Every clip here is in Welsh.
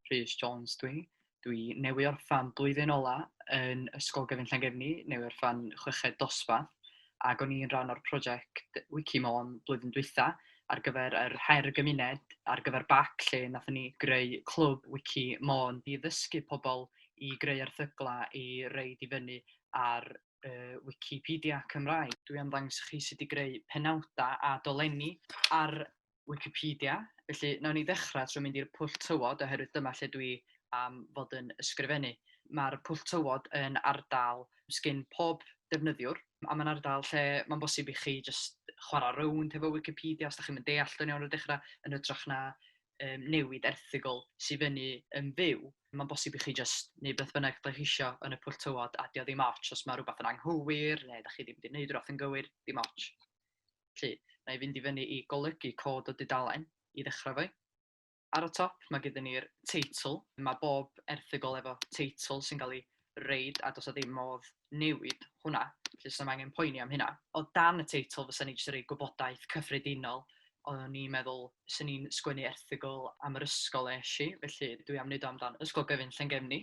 Rhys Jones dwi. Dwi newy orffan blwyddyn ola yn Ysgol Gyfun Llangefni, newy orffan chweched dosbarth, ac o'n i'n rhan o'r prosiect Wicimôn blwyddyn dwytha ar gyfer yr her gymuned, ar gyfer BAC, lle nathon ni greu clwb Wici Môn i ddysgu pobl i greu erthyglau i reid i fyny ar y Wicipedia Cymraeg. Dwi am ddangos i chi sut i greu penawdau a dolenni ar Wicipedia. Felly, nawn ni ddechrau trwy mynd i'r pwll tywod, oherwydd dyma lle dwi am fod yn ysgrifennu. Mae'r pwll tywod yn ardal sgin pob defnyddiwr, a mae'n ardal lle mae'n bosib i chi jyst chwarae rownd hefo Wicipedia os da chi'm yn deall o'n iawn ar y dechrau, yn hytrach na newid erthygl sydd fyny yn fyw. Mae'n bosib i chi jyst wneud beth bynnag da chi isio yn y pwll tywod, a dio ddim ots os mae rhywbeth yn anghywir neu da chi ddim wedi gwneud rhywbeth yn gywir, dim ots. Felly, na i fynd i fyny i golygu cod o dudalen i ddechrau fo. Ar y top mae gyda ni'r teitl. Mae bob erthygl efo teitl sy'n cael ei reid a does 'na ddim modd newid hwnna, felly does 'na'm angen poeni am hynna. O dan y teitl fysa ni jyst yn rhoi gwybodaeth cyffredinol. Oeddwn i'n meddwl 'swn i'n sgwennu erthygl am yr ysgol es i, felly dwi am wneud o amdan Ysgol Gyfun Llangefni,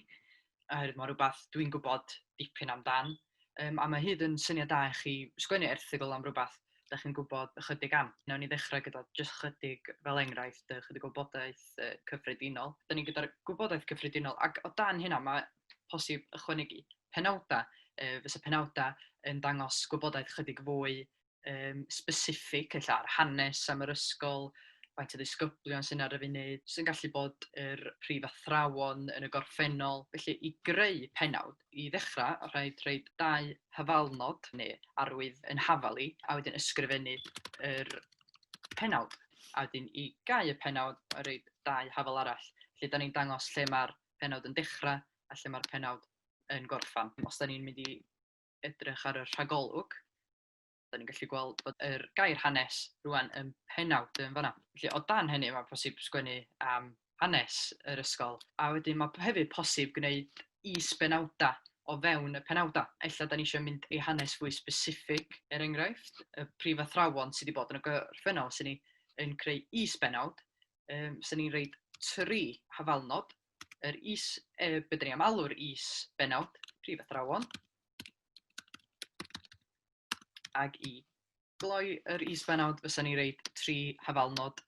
oherwydd mae'n rhywbeth dwi'n gwybod dipyn amdan. A mae hyd yn syniad da i chi sgwennu erthygl am rhywbeth da chi'n gwybod ychydig am. Nawn ni ddechrau gyda jyst chydig, fel enghraifft, chydig o wybodaeth cyffredinol. Da ni gyda'r gwybodaeth cyffredinol, ac o dan hynna mae posib ychwanegu penawdau. Fysa penawdau yn dangos gwybodaeth chydig fwy specific, ella ar hanes am yr ysgol, faint o ddisgyblion sy'n ar y funud, sy'n gallu bod yr prif athrawon yn y gorffennol. Felly, i greu pennawd, i ddechrau, rhaid rhoid dau hafalnod neu arwydd yn hafal i, a wedyn ysgrifennu yr pennawd. A wedyn i gau y pennawd, rhoid dau hafal arall. Felly, da ni'n dangos lle mae'r pennawd yn dechrau a lle mae'r pennawd yn gorffan. Os da ni'n mynd i edrych ar y rhagolwg, da ni'n gallu gweld bod yr gair hanes rwan yn pennawd yn fanna. Felly o dan hynny mae'n posib sgwennu am hanes yr ysgol. A wedyn mae hefyd posib gwneud is-benawdau o fewn y penawdau. Ella da ni eisiau mynd i hanes fwy specific, er enghraifft, y prif athrawon sydd wedi bod yn y gorffennol, sy'n ni yn creu is-benawd, sy'n ni'n rhoid tri hafalnod, yr is, be da ni am alw'r is-benawd, prif athrawon, Ac i gloi yr is-bennawd, fysa ni reid tri hafalnod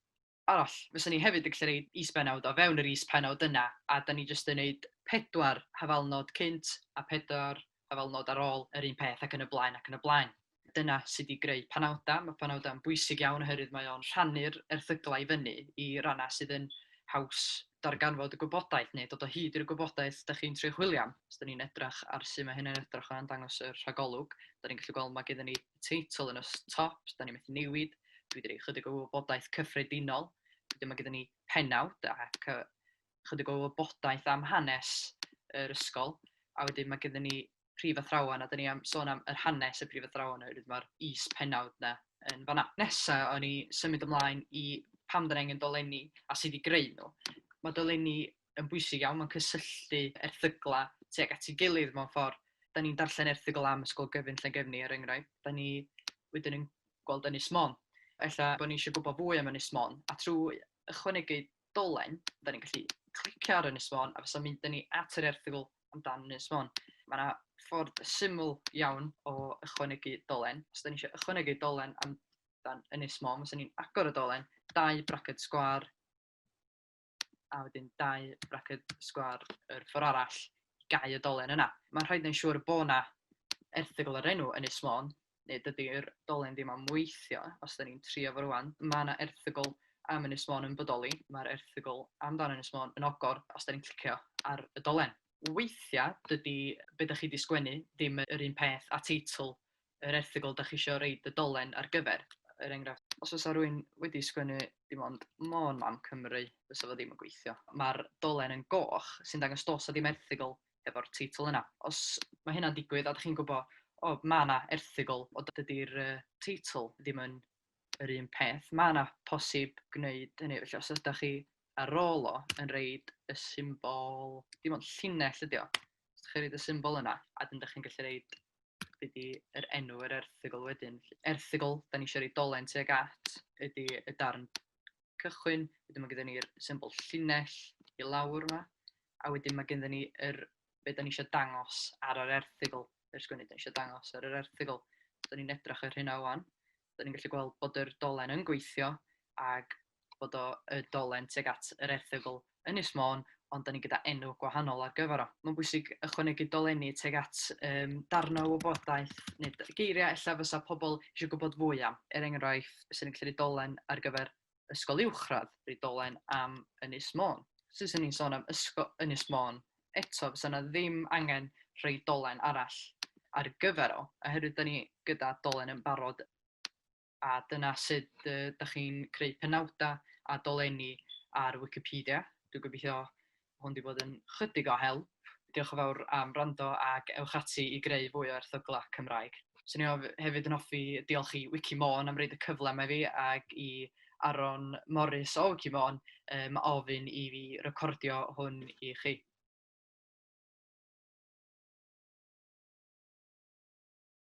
arall. Fysa ni hefyd yn gallu reid is-bennawd o fewn yr is-pennawd yna, a da ni jyst yn neud pedwar hafalnod cynt a pedwar hafalnod ar ôl yr un peth ac yn y blaen ac yn y blaen. Dyna sut i greu penawdau. Mae penawdau'n bwysig iawn oherwydd mae o'n rhannu'r erthyglau i fyny i rannau sydd yn haws darganfod y gwybodaeth neu dod o hyd i'r gwybodaeth da chi'n trio chwilio am. Os da ni'n edrych ar sut mae hynny'n edrych o'n dangos y rhagolwg, da ni'n gallu gweld mae gyda ni teitl yn y top, da ni'n methu newid, dwi wedi rhoi chydig o wybodaeth cyffredinol, wedyn mae gyda ni pennawd ac chydig o wybodaeth am hanes yr ysgol, a wedyn mae gyda ni prif athrawon, a da ni am sôn am yr hanes y prif athrawon oherwydd mae'r is-pennawd 'na yn fan'na. Nesa, o'n i symud ymlaen i pam da ni angen dolenni a sut i greu nhw. Mae dolenni yn bwysig iawn, mae'n cysylltu erthyglau tuag at ei gilydd mewn ffordd. Da ni'n darllen erthygl am Ysgol Gyfun Llangefni, er enghraifft, da ni wedyn yn gweld Ynys Môn. Ella bod ni eisiau gwybod fwy am Ynys Môn, a trwy ychwanegu dolen, da ni'n gallu clicio ar Ynys Môn a fysa'n mynd â ni at yr erthygl amdan Ynys Môn. Mae yna ffordd syml iawn o ychwanegu dolen. Os da ni eisiau ychwanegu dolen amdan Ynys Môn, fysa ni'n agor y dolen, dau braced sgwâr, a wedyn dau braced sgwâr yr ffordd arall i gau y dolen yna. Mae'n rhaid wneud siŵr bod yna erthygl o'r enw Ynys Môn, neu dydy'r dolen ddim am weithio os da ni'n trio fo rwan. Mae yna erthygl am Ynys Môn yn bodoli, mae'r erthygl amdan Ynys Môn yn agor os da ni'n clicio ar y dolen. Weithiau, dydy be da chi 'di sgwennu ddim yr un peth â teitl yr erthygl da chi isio roid y dolen ar gyfer. Er enghraifft, os fysa rhywun wedi sgwennu dim ond Môn Mam Cymru, fysa fo ddim yn gweithio. Mae'r dolen yn goch, sy'n dangos does 'na ddim erthygl efo'r teitl yna. Os mae hynna'n digwydd a dach chi'n gwybod, o, mae 'na erthygl, ond dydy'r teitl ddim yn yr un peth, mae 'na posib gwneud hynny. Felly os ydach chi ar ôl o yn rhoid y symbol, dim ond llinell ydy o, os ydach chi'n rhoid y symbol yna, a wedyn dach chi'n gallu rhoid be 'di yr enw yr erthygl wedyn. Erthygl, da ni eisiau rhoi dolen tuag at, ydy y darn cychwyn, wedyn mae gyda ni'r symbol llinell. i lawr yma, a wedyn mae gennym ni yr be da ni eisiau dangos ar yr erthygl, yr sgwennu da ni eisiau dangos ar yr erthygl. Da ni'n edrych ar hynna wan. Da ni'n gallu gweld bod yr dolen yn gweithio ag bod o y dolen tuag at yr erthygl Ynys Môn, ond da ni gyda enw gwahanol ar gyfer o. Mae'n bwysig ychwanegu dolenni tuag at darnau o wybodaeth neu geiriau ella fysa pobl eisiau gwybod fwy am. Er enghraifft, fysa ni'n gallu rhoi dolen ar gyfer ysgol uwchradd, rhoi dolen am Ynys Môn. Os fysa ni'n sôn am ysgol Ynys Môn eto, fysa yna ddim angen rhoi dolen arall ar gyfer o, oherwydd da ni gyda dolen yn barod. A dyna sut dach chi'n creu penawdau a dolenni ar Wicipedia. Dwi'n gobeithio hwn 'di bod yn chydig o help. Diolch yn fawr am wrando ac ewch ati i greu fwy o erthyglau Cymraeg. 'Swn i hefyd yn hoffi diolch i Wicimôn am roid y cyfle 'ma i fi ac i Aron Morris o Wicimôn yym ofyn i fi recordio hwn i chi.